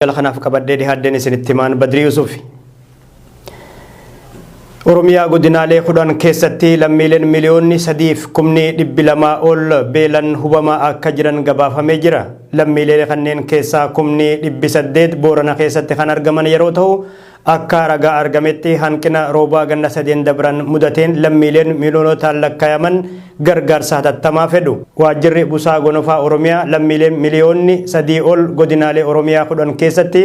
Jala kanaaf qabadhee dhihaadheen isinitti himaan Badrii Yusufi. Oromiyaa godinaalee 10 keessatti lammiileen miliyoonni 3f kumni 200 ol beelan hubamaa akka jiran gabaafamee jira. Lammiilee kanneen keessaa kumni 800 Boorana keessatti kan argaman yeroo ta'u, Akka ragaa argametti hanqina roobaa ganna sadeen dabran mudateen lammiileen miiliyoonotaan lakkaayaman gargaarsa hatattamaa fedhu. Waajjirri Busaa Gonofaa Oromiyaa lammiileen miliyoonni 3 ol godinaalee Oromiyaa 10 keessatti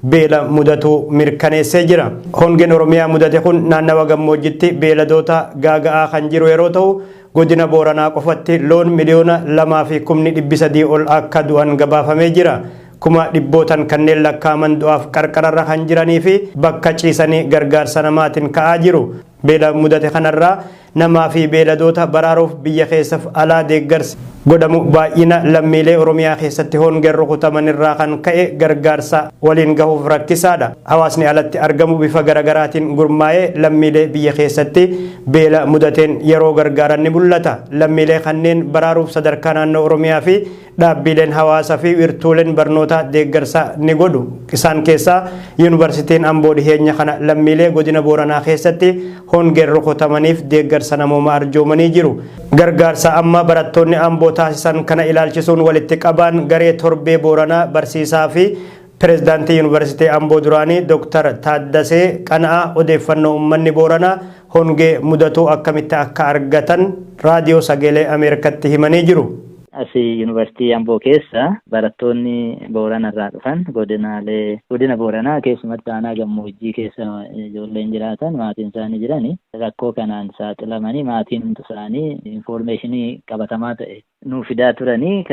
beela mudatuu mirkaneessee jira. Hongeen Oromiyaa mudate kun naannawa gammoojjitti beeladoota gaaga'aa kan jiru yeroo ta'u, Godina Booranaa qofatti loon miliyoona 2 fi kumni dhibbi 3 ol akka du'an gabaafamee jira. Kuma dhibbootan kanneen lakkaa'aman du'aaf qarqararra kan jiranii fi bakka ciisanii gargaarsa namaatin ka'aa jiru. Beela mudate kanarraa namaa fi beeladoota baraaruuf biyya keessaf alaa deeggarsi godhamu baay'ina lammiilee Oromiyaa keessatti hongeen rukutaman irraa kan ka'e gargaarsa waliin gahuuf rakkisaadha. Hawaasni alatti argamu bifa garagaraatiin gurmaa'ee lammiilee biyya keessatti beela mudateen yeroo gargaaran ni mul'ata. Lammiilee kanneen baraaruuf sadarkaa naannoo Oromiyaa fi Dhaabbiileen hawaasa fi wirtuuleen barnootaa deeggarsa ni godhu. Isaan keessaa Yuunivarsiitiin Amboo dhiheenya kana lammiilee godina Booranaa keessatti hongeen rukutamaniif deeggarsa namoomaa arjoomanii jiru. Gargaarsa amma barattoonni Amboo taasisan kana ilaalchisuun walitti qabaan garee torbee Booranaa barsiisaa fi Pireezidaantii Yuunivarsiitii Amboo duraanii Dr. Taaddasee Qana'aa odeeffannoo uummanni Booranaa hongee mudatu akkamitti akka argatan Raadiyoo Sagelee Ameerikatti himanii jiru. As Yuunivarsiitii Amboo keessa barattoonni Boorana irraa dhufan godinaalee godina Booranaa keessumatti aanaa gammoojjii keessa ijoolleen jiraatan maatiin isaanii jirani rakkoo kanaan saaxilamanii maatiin isaanii infoormeeshinii qabatamaa ta'e nuu fidaa turanii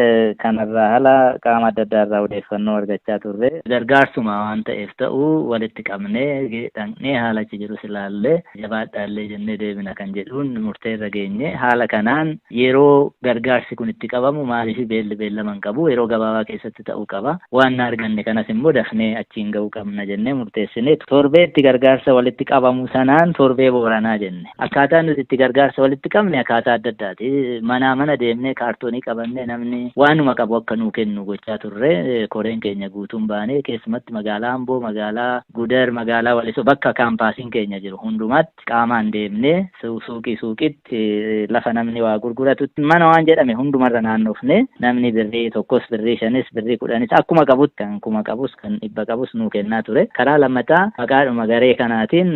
kanarraa hala qaama adda addaa irraa odeeffannoo argachaa turre. Gargaarsuma waan ta'eef ta'u walitti qabnee dhaqnee haala achi jirus ilaallee jabaadhaallee jennee deebina kan jedhuun murtee irra geenye. Haala kanaan yeroo gargaarsi kun itti qabamu maaliif beelli beellama hin qabu yeroo gabaabaa keessatti ta'uu qaba. Waan na arganne kanas immoo dafnee achiin ga'uu qabna jennee murteessine. Torbee itti gargaarsa walitti qabamu sanaan torbee Booranaa jenne. Akkaataan nuti itti gargaarsa walitti qabne akkaataa adda addaati. Manaa mana deemnee kaartoonii qabannee namni waanuma qabu akka nuu kennu gochaa turre. Koreen keenya guutuun baanee keessumatti magaalaa Amboo, magaalaa Gudar, magaalaa Walisoo bakka kaampaasiin keenya jiru hundumaatti qaamaan deemnee suuqii suuqitti lafa namni waa gurguratutti mana waan jedhame hundumarra naannofne namni birrii tokkos birrii shanis birrii kudhanis akkuma qabutti kan kuma qabus kan dhibba qabus nuu kennaa ture. Karaa lammataa maqaadhuma garee kanaatiin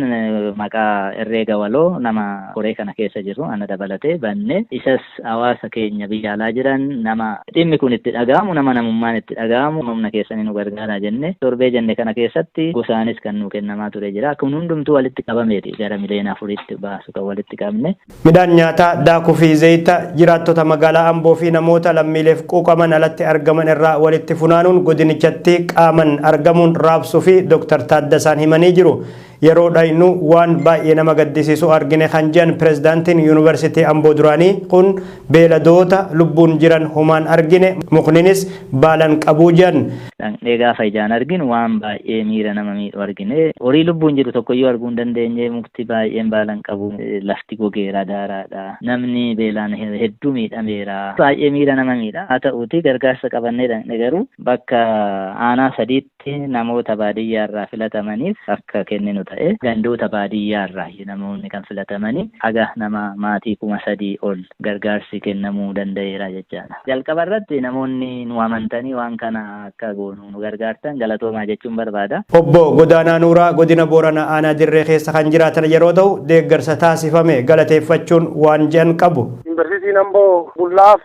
maqaa herreega waloo nama koree kana keessa jiru ana dabalatee banne isas hawaasa keenya biyya alaa jiran nama dhimmi kun itti dhaga'amu nama namummaan itti dhaga'amu humna keessanii nu gargaaraa jenne torbee jenne kana keessatti gosaanis kan nuu kennamaa ture jira. Kun hundumtuu walitti qabameeti gara miliyoona afuriitti baasu kan walitti qabne. Midhaan nyaataa, daakuu fi zayita jiraattota magaalaa Amboo fi namoota lammiileef quuqaman alatti argaman irraa walitti funaanuun godinichatti qaaman argamuun raabsuufi Dr. Taaddasaan himanii jiru. Yeroo dhaynu waan baay'ee nama gaddisiisu argine kan jedhan pirezidaantiin Yuunivarsiitii Amboo duraanii kun beeladoota lubbuun jiran homaan argine mukninis baalan qabuu jedhan. Dhaqnee gaafa ijaan arginu waan baay'ee miira nama miidhu argine. Horii lubbuun jiru tokkoyyuu arguu hin dandeenye. Mukti baay'een baala hin qabu. Lafti gogeera, daaraadha. Namni beelaan hedduu miidhameera. Baay'ee miira nama miidha. Haa ta'uutii gargaarsa qabannee dhaqne garuu bakka aanaa sadiitti namoota baadiyyaarraa filatamaniif akka kenninu ta'e. Gandoota baadiyyaarraa namoonni kan filatamanii haga nama maatii 3000 ol gargaarsi kennamuu danda'eera jechaadha. Jalqaba irratti namoonni nu amantanii waan kana akka goonu nu gargaartan galatoomaa jechuun barbaada. Obbo Godaanaa Nuuraa Godina Booranaa Aanaa Dirree keessa kan jiraatan yeroo ta'u, deeggarsa taasifame galateeffachuun waan je'an qabu. Yuunivarsiitiin Amboo bullaaf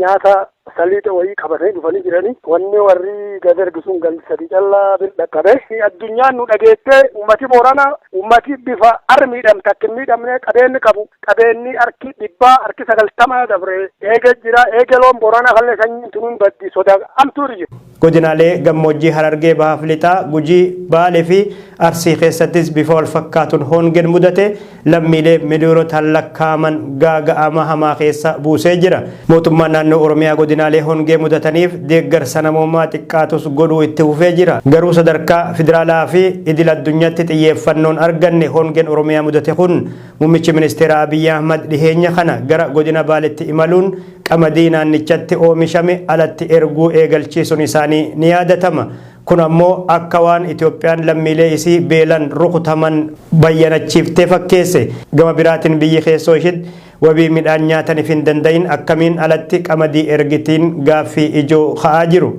nyaata saliixa wayii qabatanii dhufanii jiranii wanni warri gad ergu sun galti sadii callaa bir dhaqqabe. Addunyaan nu dhageettee ummati Boorana ummati bifa ar miidhamte akka hin miidhamne qabeenni qabu qabeenni harki dhibbaa harki sagaltama dabre eege jira eege loon Boorana kallee sanyiin tunuun baddi soda hamtuu irra jiru. Godinaalee gammoojjii Harargee Bahaaf Lixaa, Gujii, Baalee fi Arsii keessattis bifa walfakkaatuun hoongeen mudate lammiilee miliyoonotaan lakkaa'aman gaaga'ama hamaa keessa buusee jira. Mootummaan naannoo Oromiyaa godinaalee hongee mudataniif deeggarsa namoomaa xiqqaatus godhuu itti fufee jira. Garuu sadarkaa federaalaa fi idil addunyaatti xiyyeeffannoon arganne hongeen Oromiyaa mudate kun Muummichi Ministeeraa Abiyyi Ahmad dhiheenya kana gara godina Baaletti imaluun qamadii naannichatti oomishame alatti erguu eegalchiisuun isaanii ni yaadatama. Kun ammoo akka waan Itoophiyaan lammiilee isii beelan rukutaman bayyanachiiftee fakkeesse. Gama biraatiin biyyi keessoo ishiitti wabii midhaan nyaataniif hin danda'in akkamiin alatti qamadii ergitiin gaaffii ijoo ka'aa jiru.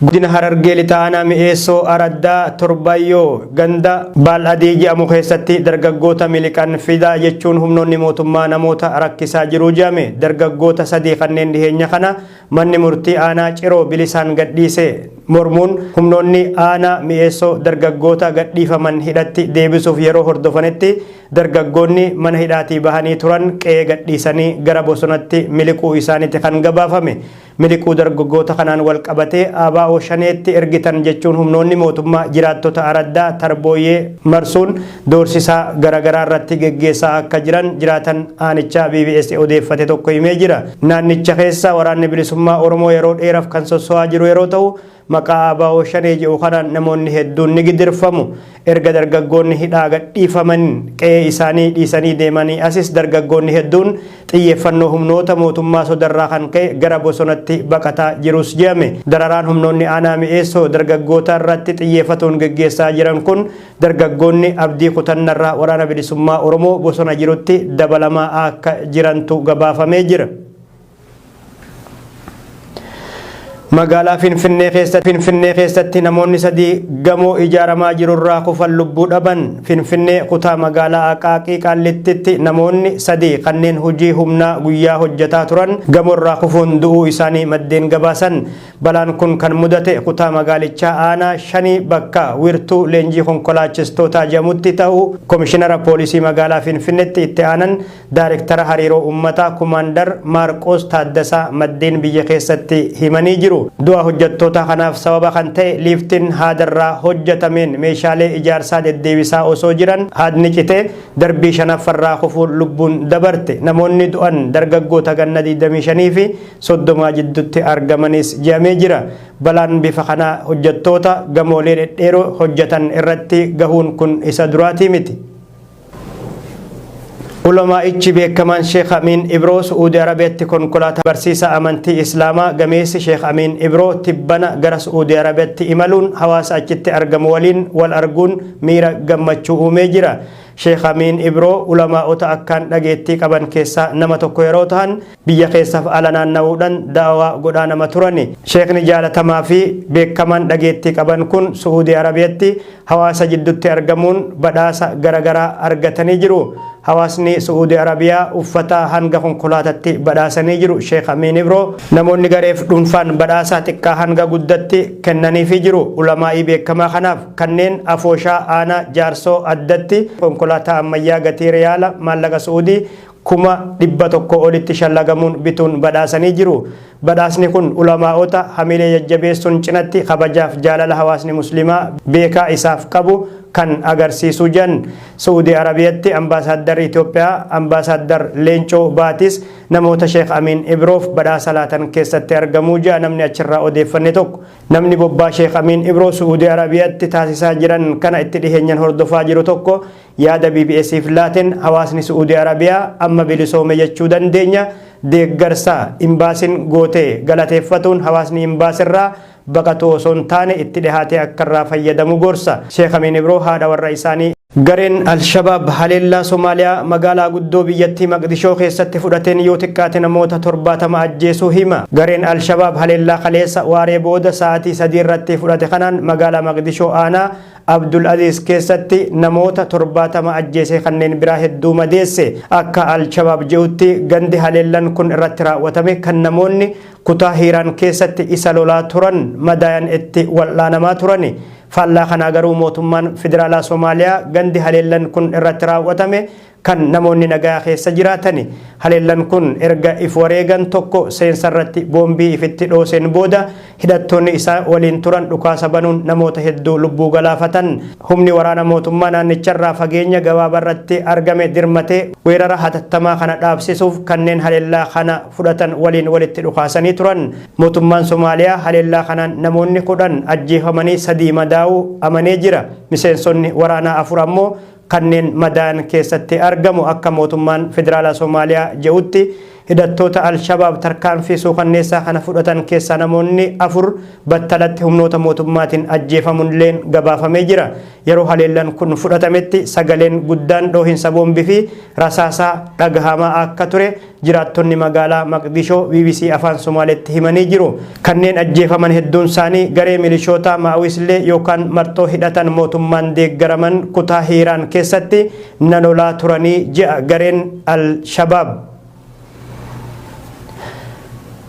Godina Harargee Lixaa Aanaa Mi'eessoo Araddaa Torbayyoo ganda Baal Adii jedhamu keessatti dargaggoota miliqan fidaa jechuun humnoonni mootummaa namoota rakkisaa jiru jedhame. Dargaggoota sadii kanneen dhiheenya kana manni murtii aanaa Ciroo bilisaan gadhiise mormuun humnoonni aanaa Mi'eessoo dargaggoota gadhiifaman hidhatti deebisuuf yeroo hordofanitti, dargaggoonni mana hidhaatii bahanii turan qe'ee gadhiisanii gara bosonatti miliquu isaaniiti kan gabaafame. Miliquu dargaggoota kanaan wal qabatee ABO Shaneetti ergitan jechuun humnoonni mootummaa jiraattota araddaa Tarbooyyee marsuun doorsisaa garaagaraa irratti geggeessaa akka jiran jiraatan aanichaa BBS odeeffate tokko himee jira. Naannicha keessa Waraanni Bilisummaa Oromoo yeroo dheeraaf kan sosso'aa jiru yeroo ta'u, maqaa ABO Shanee jedhu kanaan namoonni hedduun ni gidirfamu. Erga dargaggoonni hidhaa gadhiifaman qe'ee isaanii dhiisanii deemanii asis, dargaggoonni hedduun xiyyeeffannoo humnoota mootummaa sodarraa kan ka'e gara bosonatti baqataa jirus jedhame. Dararaan humnoonni aanaa Mi'eessoo dargaggoota irratti xiyyeeffatuun geggeessaa jiran kun dargaggoonni abdii kutannarraa Waraana Bilisummaa Oromoo bosona jirutti dabalamaa akka jirantu gabaafamee jira. Magaalaa Finfinnee keessatti namoonni sadii gamoo ijaaramaa jirurraa kufan lubbuu dhaban. Finfinnee kutaa magaalaa Aqaaqii Qaallittitti namoonni sadii kanneen hojii humnaa guyyaa hojjetaa turan gamoorraa kufuun du'uu isaanii maddeen gabaasan. Balaan kun kan mudate kutaa magaalichaa aanaa shanii bakka wiirtuu leenjii konkolaachistootaa jedhamutti ta'uu Komishinara Poolisii magaalaa Finfinneetti itti aanan Daayirektara hariiroo uummataa Kumaandar Maarqoos Taaddasaa maddeen biyya keessatti himanii jiru. Du'a hojjettoota kanaaf sababa kan ta'e liiftiin haadarraa hojjetameen meeshaalee ijaarsaa deddeebisaa osoo jiran haadni citee darbii shanaffarraa kufuun lubbuun dabarte. Namoonni du'an dargaggoota ganna 25 fi 30 jidduutti argamanis jedhamee jira. Balaan bifa kanaa hojjettoota gamoolee dhedheeroo hojjetan irratti gahuun kun isa duraatii miti. Ulamaa'ichi beekamaan Sheekh Amiin Ibroo Su'uudii Arabiyaatti konkolaataa. Barsiisa amantii Islaamaa gameessi Sheekh Amiin Ibroo tibbana gara Su'uudii Arabiyaatti imaluun hawaasa achitti argamu waliin wal arguun miira gammachuu uumee jira. Sheekh Amiin Ibroo ulamaa'ota akkaan dhageettii qaban keessaa nama tokko yeroo ta'an, biyya keessaaf ala naanna'uudhaan da'awaa godhaa nama turani. Sheekni jaalatamaa fi beekamaan dhageettii qaban kun Su'uudii Arabiyaatti hawaasa jidduutti argamuun badhaasa garaagaraa argatanii jiru. Hawaasni Su'uudii Arabiyaa uffata hanga konkolaatatti badhaasanii jiru. Sheekh Amiin Ibroo namoonni gareef dhuunfaan badhaasa xiqqaa hanga guddatti kennaniifii jiru. Ulamaa'ii beekamaa kanaaf kanneen afooshaa aanaa Jaarsoo addatti konkolaataa ammayyaa gatii riyaala maallaqa Su'uudii 100,000 olitti shallagamuun bituun badhaasanii jiru. Badhaasni kun ulamaa'ota hamilee jajjabeessuun cinatti kabajaaf jaalala hawaasni muslimaa beekaa isaaf qabu kan agarsiisu jan. Su'uudii Arabiyaatti ambaasaaddar Itoophiyaa Ambaasaaddar Leencoo Baatis namoota Sheekh Amiin Ibroof badhaasa laatan keessatti argamuu jaa namni achirraa odeeffanne tokko. Namni bobbaa Sheekh Amiin Ibroo Su'uudii Arabiyaatti taasisaa jiran kana itti dhiheenyan hordofaa jiru tokko yaada BBS'if laateen, hawaasni Su'uudii Arabiyaa amma bilisoome jechuu dandeenya, deeggarsa imbaasin gootee galateeffatuun hawaasni imbaasirraa baqatu osoo hin taane itti dhihaatee akka irraa fayyadamu gorsa. Sheekh Amiin Ibroo haadha warra isaanii. Gareen Al-Shabaab haleellaa Somaaliyaa magaalaa guddoo biyyattii Maqdishoo keessatti fudhateen yoo xiqqaate namoota 70 ajjeesuu hima. Gareen Al-Shabaab haleellaa kaleessa waaree booda sa'aatii 3 irratti fudhate kanaan magaalaa Maqdishoo aanaa Abdul Aziz keessatti namoota 70 ajjeesee kanneen biraa hedduu madeesse. Akka Al-Shabaab jedhutti, gandi haleellaan kun irratti raawwatame kan namoonni kutaa Hiiraan keessatti isa lolaa turan madaayan itti wal'aanamaa turani. Faallaa kanaa garuu mootummaan federaalaa Somaaliyaa gandi haleellaan kun irratti raawwatame kan namoonni nagaa keessa jiraatani. Haleellaan kun erga if wareegan tokko seensa irratti boombii ifitti dhooseen booda hidhattoonni isaa waliin turan dhukaasa banuun namoota hedduu lubbuu galaafatan. Humni waraana mootummaa naannicharraa fageenya gabaabaa irratti argame dirmatee weerara hatattamaa kana dhaabsisuuf kanneen haleellaa kana fudhatan waliin walitti dhukaasanii turan. Mootummaan Somaaliyaa haleellaa kanaan namoonni 10 ajjeefamanii sadii madaa'uu amanee jira. Miseensonni waraanaa afur ammoo kanneen madaa'an keessatti argamu. Akka mootummaan federaalaa Somaaliyaa jedhutti, Hidhattoota Al-Shabaab tarkaanfii suukanneessaa kana fudhatan keessaa namoonni 4 battalatti humnoota mootummaatiin ajjeefamuunilleen gabaafamee jira. Yeroo haleellaan kun fudhatametti sagaleen guddaan dhoohinsa boombii fi rasaasaa dhagahamaa akka ture jiraattonni magaalaa Maqdishoo BBC Afaan Somaaleetti himanii jiru. Kanneen ajjeefaman hedduun isaanii garee milishoota Maa'uislee yookaan marxoo hidhatan mootummaan deeggaraman kutaa Hiiraan keessatti nanolaa turanii ji'a gareen Al-Shabaab.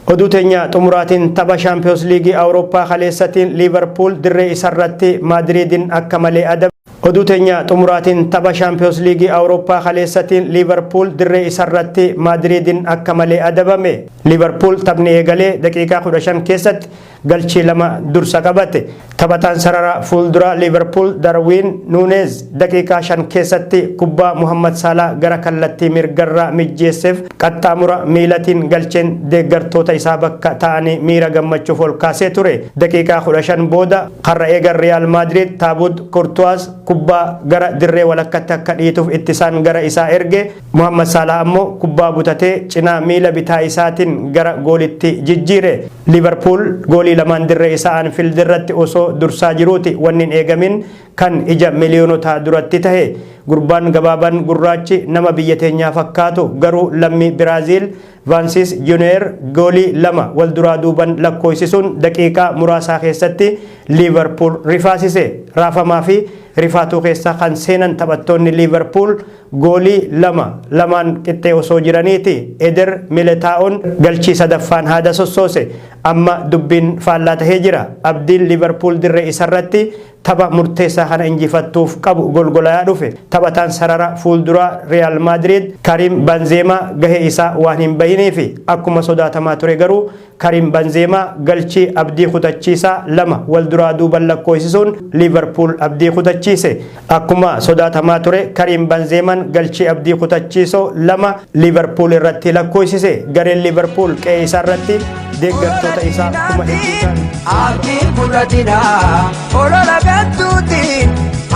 Oduu teenya xumuraatiin tapha Shaampiyoons Liigii Awurooppaa kaleessatiin Liivarpuul dirree isarratti Maadiriidin akka malee adabe. Oduu teenya xumuraatiin tapha Shaampiyoons Liigii Awurooppaa kaleessatiin Liivarpuul dirree isarratti Maadiriidin akka malee adabame. Liivarpuul taphni eegalee daqiiqaa 15 keessatti galchii 2 dursa qabate. Taphataan sarara fuulduraa Liivarpuul Darwiin Nuunez daqiiqaa 5 keessatti kubbaa Muhammad Saalaa gara kallattii mirgarraa mijjeesseef qaxxaamura miilatiin galcheen deeggartoota isaa bakka ta'anii miira gammachuuf ol kaasee ture. Daqiiqaa 15 booda karra eegan Riyaal Maadriid Taabuut Kurtuwaas kubbaa gara dirree walakkatti akka dhiituuf ittisaan gara isaa erge. Muhammad Saalaa ammoo kubbaa butatee cinaa miila bitaa isaatiin gara goolitti jijjiire. Liivarpuul goolii 2 dirree isaa Anfiild irratti osoo dursaa jiruuti wanni hin eegamin kan ija miliyoonotaa duratti tahe. Gurbaan gabaabaan gurraachi nama biyya teenyaa fakkaatu garuu lammii Biraaziil Vaansis Juuniyer goolii 2 wal duraa duuban lakkoofsisuun daqiiqaa muraasaa keessatti Liivarpuul rifaasise. Raafamaa fi rifaatuu keessa kan seenan taphattoonni Liivarpuul goolii 2 2n qixxee osoo jiraniiti Eder Militaa'oon galchii sadaffaan haada sossoose. Amma dubbiin faallaa tahee jira. Abdiin Liivarpuul dirree isarratti tapha murteessaa kana injifattuuf qabu golgolayaa dhufe. Taphataan sarara fuulduraa Riyaal Maadriid Karim Banzeemaa gahee isaa waan hin bahiniifi akkuma sodaatamaa ture garuu Karim Banzeemaa galchii abdii kutachiisaa 2 wal duraa duuban lakkoofsisuun Liivarpuul abdii kutachiise. Akkuma sodaatamaa ture Karim Banzeemaan galchii abdii kutachiisoo 2 Liivarpuul irratti lakkoofsise. Gareen Liivarpuul qe'ee isaa irratti deeggartoota isaa kuma hedduu ta'an Abdii kutatinaa olola gantuutiin,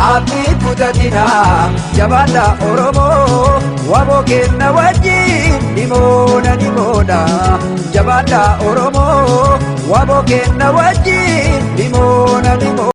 abdii kutatinaa, jabaadha Oromoo, waboo kenna wajjin ni moona, ni moona. Jabaadha Oromoo, waboo kenna wajjin ni moona, ni moona.